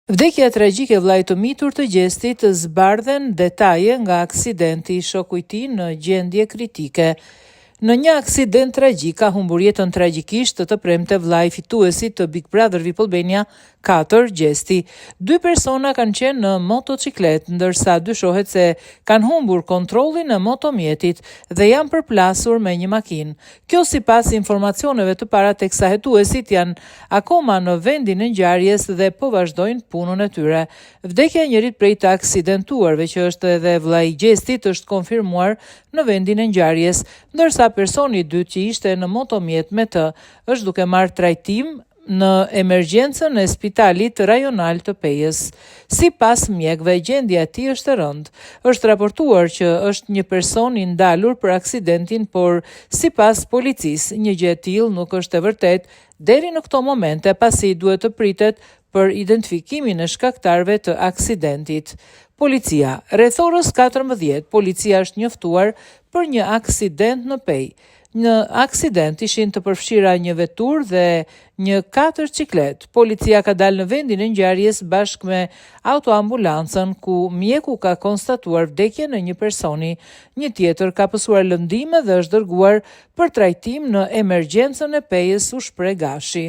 Vdekja tragjike e vëllait të mitur të Gjestit zbardhen detaje nga aksidenti, shoku i tij në gjendje kritike. Në një aksident tragjik ka humbur jetën tragjikisht të premte vëllai i fituesit të Big Brother VIP Albania 4, Gjesti. Dy persona kanë qenë në motoçikletë, ndërsa dyshohet se kanë humbur kontrollin e motomjetit dhe janë përplasur me një makinë. Kjo sipas informacioneve të para teksa hetuesit janë akoma në vendin e ngjarjes dhe po vazhdojnë punën e tyre. Vdekja e njërit prej të aksidentuarve që është edhe vëllai i Gjestit është konfirmuar në vendin e ngjarjes, ndërsa personi i dytë që ishte në motomjet me të është duke marrë trajtim në emergjencën e spitalit rajonal të Pejës. Sipas mjekëve, gjendja e tij është e rëndë. Është raportuar që është një person i ndalur për aksidentin, por sipas policisë, një gjë e tillë nuk është e vërtetë deri në këto momente, pasi duhet të pritet për identifikimin e shkaktarëve të aksidentit. Policia, rreth orës 14, policia është njoftuar për një aksident në Pejë. Në aksident ishin të përfshira një veturë dhe një katërçikletë. Policia ka dalë në vendin e ngjarjes bashkë me autoambulancën ku mjeku ka konstatuar vdekjen e një personi. Një tjetër ka pësuar lëndime dhe është dërguar për trajtim në emergjencën e Pejës, u shpreh Gashi.